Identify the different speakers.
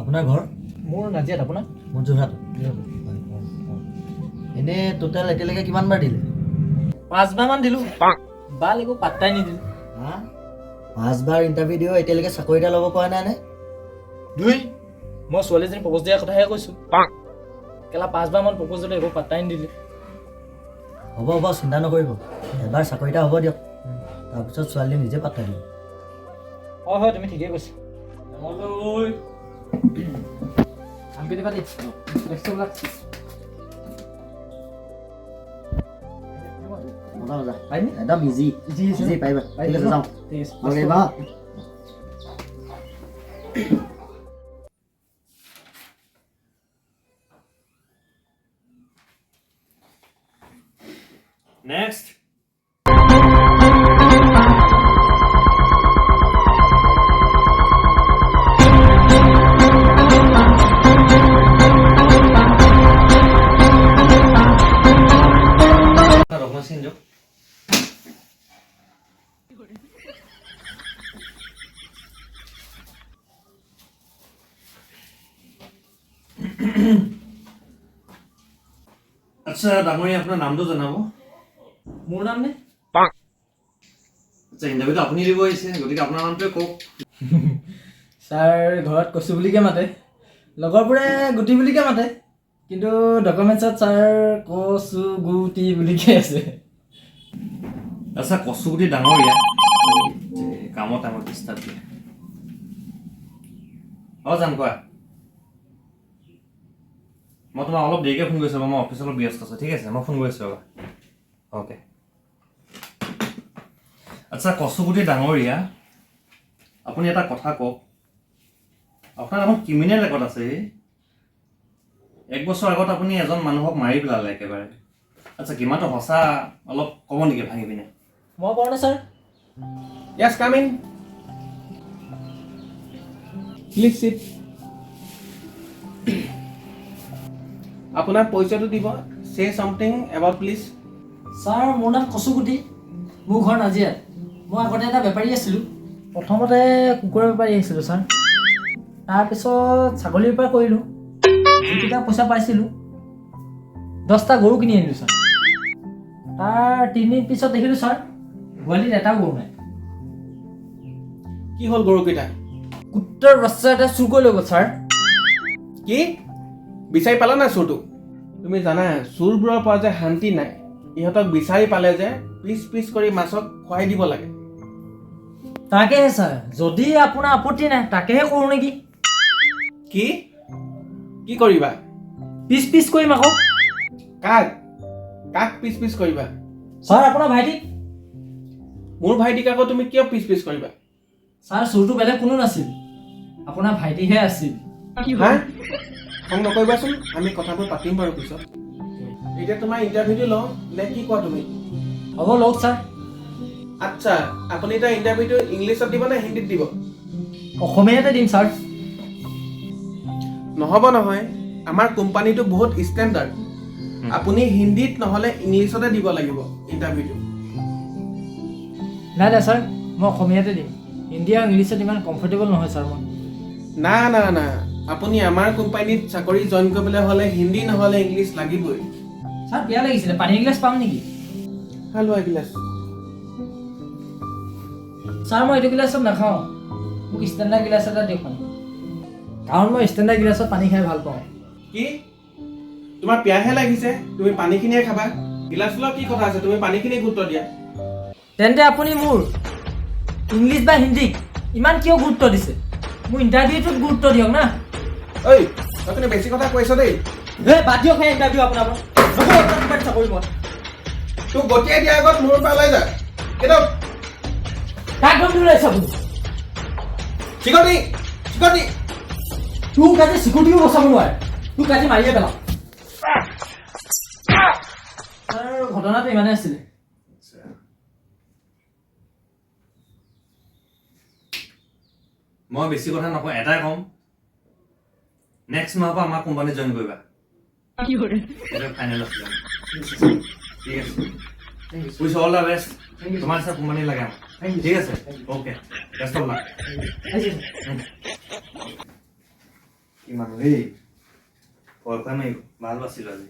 Speaker 1: আপোনাৰ ঘৰ?
Speaker 2: মোৰ নাজিয়াত, আপোনাৰ?
Speaker 1: মোৰ যোৰহাট। এনেই টোটেল এতিয়ালৈকে কিমান বাৰ দিলে?
Speaker 2: পাঁচবাৰমান দিলোঁ বাল, একো পাত্তাই নিদিলোঁ।
Speaker 1: হা, পাঁচবাৰ ইণ্টাৰভিউ দিও এতিয়ালৈকে চাকৰি এটা ল'ব পৰা নাই নে?
Speaker 2: দুই মই ছোৱালীজনী প্ৰপ'জ দিয়াৰ কথাহে কৈছোঁ। কেলা, পাঁচবাৰমান প্ৰপ'জ দিলে, একো পাত্তাই নিদিলে।
Speaker 1: হ'ব হ'ব, চিন্তা নকৰিব। এবাৰ চাকৰি এটা হ'ব দিয়ক, তাৰপিছত ছোৱালীয়ে নিজে পাত্তা দিব।
Speaker 2: হয় হয়, তুমি ঠিকেই কৈছা। কাম কেতিয়াবা দেই। Best of luck.
Speaker 1: মজা মজা।
Speaker 2: পাৰিম?
Speaker 1: একদম ইজি।
Speaker 2: ইজি।
Speaker 1: ইজি, পাৰিবা। ঠিক আছে, যাওঁ।
Speaker 2: ঠিক আছে।
Speaker 1: ভালকে আহিবা।
Speaker 3: নেক্সট। ডকুমেণ্টছখিনি দিয়ক। আচ্ছা ডাঙৰীয়া, আপোনাৰ নামটো জনাব।
Speaker 2: মোৰ নাম নে?
Speaker 3: আচ্ছা, ইণ্টাৰভিউটো আপুনি দিব আহিছে, গতিকে আপোনাৰ নামটোৱে কওক।
Speaker 2: ছাৰ, ঘৰত কচু বুলিকে মাতে, লগৰবোৰে গুটি বুলিকে মাতে, কিন্তু ডকুমেণ্টছত ছাৰ কচু গুটি বুলিকে আছে।
Speaker 3: আচ্ছা কচুগুটি ডাঙৰীয়া, এই কামত আমাক ডিষ্টাৰ্ব দিয়ে। অঁ জান, কোৱা। মই তোমাক অলপ দেৰিকৈ ফোন কৰিছোঁ ৰ'বা, মই অফিচত অলপ ব্যস্ত আছোঁ। ঠিক আছে, মই ফোন কৰিছোঁ ৰ'বা। অ'কে। আচ্ছা কচুগুটি ডাঙৰীয়া, আপুনি এটা কথা কওক, আপোনাৰ এখন ক্ৰিমিনেল ৰেকৰ্ড আছে। এই এক বছৰ আগত আপুনি এজন মানুহক মাৰি পেলালে একেবাৰে। আচ্ছা, কিমানটো সঁচা অলপ ক'ব নেকি ভাঙি পিনে?
Speaker 2: মই পাৰোঁ নে sir?
Speaker 4: Yes, come in. Please sit. আপোনাৰ পইচাটো দিব। Say something about, please.
Speaker 2: Sir, মোৰ নাম কচুগুটি, মোৰ ঘৰ নাজিৰাত। মই আগতে এটা বেপাৰী আছিলোঁ। প্ৰথমতে কুকুৰৰ বেপাৰী আছিলোঁ ছাৰ, তাৰপিছত ছাগলী বেপাৰ কৰিলোঁ। যিকেইটা পইচা পাইছিলোঁ, 10টা গৰু কিনি আনিলোঁ ছাৰ। তাৰ 3 দিন পিছত দেখিলোঁ ছাৰ, গোহালিত এটাও গৰু নাই।
Speaker 4: কি হ'ল গৰুকেইটা?
Speaker 2: কুত্তাৰ বাচ্চা এটা চুৰ কৰি লৈ গ'ল ছাৰ।
Speaker 4: কি, বিচাৰি পালা নাই চোৰটোক? তুমি জানা, চোৰবোৰৰ পৰা যে শান্তি নাই। ইহঁতক বিচাৰি পালে যে পিচ পিচ কৰি মাছক খুৱাই দিব লাগে।
Speaker 2: তাকেহে ছাৰ, যদি আপোনাৰ আপত্তি নাই, তাকেহে কৰোঁ নেকি?
Speaker 4: কি কি কৰিবা?
Speaker 2: পিচ পিচ কৰিম আকৌ।
Speaker 4: কাক কাক পিচ পিচ কৰিবা?
Speaker 2: ছাৰ, আপোনাৰ ভাইটিক।
Speaker 4: মোৰ ভাইটিক আকৌ তুমি কিয় পিচ পিচ কৰিবা?
Speaker 2: ছাৰ, চোৰটো বেলেগ কোনো নাছিল, আপোনাৰ ভাইটিহে আছিল।
Speaker 4: হা, খং নকৰিবাচোন, আমি কথাবোৰ পাতিম বাৰু পিছত। এতিয়া তোমাৰ ইণ্টাৰভিউটো লওঁ নে কি কোৱা তুমি?
Speaker 2: হ'ব, লওক ছাৰ।
Speaker 4: আচ্ছা, আপুনি এতিয়া ইণ্টাৰভিউটো ইংলিছত দিব নে হিন্দীত দিব?
Speaker 2: অসমীয়াতে দিম ছাৰ।
Speaker 4: নহ'ব নহয়, আমাৰ কোম্পানীটো বহুত ষ্টেণ্ডাৰ্ড। আপুনি হিন্দীত নহ'লে ইংলিছতে দিব লাগিব ইণ্টাৰভিউটো।
Speaker 2: নাই নাই ছাৰ, মই অসমীয়াতে দিম। হিন্দী আৰু ইংলিছত ইমান কমফৰ্টেবল নহয় ছাৰ মই।
Speaker 4: না না না, আপুনি আমাৰ কোম্পানীত চাকৰি জইন কৰিবলৈ হ'লে হিন্দী নহ'লে ইংলিছ লাগিবই।
Speaker 2: ছাৰ, বেয়া লাগিছিলে, পানী এগিলাচ পাম নেকি?
Speaker 4: লোৱা এগিলাচ।
Speaker 2: ছাৰ, মই এইটো গিলাচত নাখাওঁ। মোক ষ্টেণ্ডাৰ্ড গিলাচ এটা দিয়ক পানী, কাৰণ মই ষ্টেণ্ডাৰ্ড গিলাচত পানী খাই ভাল পাওঁ।
Speaker 4: কি, তোমাৰ পিয়াহে লাগিছে, তুমি পানীখিনিয়ে খাবা। গিলাচ লোৱা কি কথা আছে? তুমি পানীখিনি গুৰুত্ব দিয়া।
Speaker 2: তেন্তে আপুনি মোৰ ইংলিছ বা হিন্দীক ইমান কিয় গুৰুত্ব দিছে? মোৰ ইণ্টাৰভিউটোত গুৰুত্ব দিয়ক না।
Speaker 4: ঐ, তই কিন্তু বেছি কথা কৈছ দেই।
Speaker 2: এই বাদ দিয়ক সেই ইণ্টাৰভিউ। আপোনাৰ পৰা নকৰোঁ আপোনাৰ কোম্পানীত চাকৰি মই।
Speaker 4: তোক গতিয়াই দিয়াৰ আগত মোৰ পৰা ওলাই যা। কেইটা
Speaker 2: কাক ধমকি ওলাইছে আপুনি?
Speaker 4: চিকটি চিকটি।
Speaker 2: তোক আজি চিকিউৰিটিও বচাব নোৱাৰে, তোক আজি মাৰিয়ে পেলাম। ছাৰ, ঘটনাটো ইমানেই আছিলে।
Speaker 3: মই বেছি কথা নকওঁ, এটাই ক'ম, নেক্সট মাহৰ পৰা আমাৰ কোম্পানীত জইন কৰিবা। এইটো ফাইনেল আছিলে। ঠিক আছে, wish all the best. তোমাৰ নিচিনা কোম্পানী লাগে আমাক। ঠিক আছে, okay, best of luck.
Speaker 2: আহিছে।
Speaker 3: কি মানুহ দেই, ভয় খুৱাই মাৰিব। ভাল বাচিলোঁ আজি।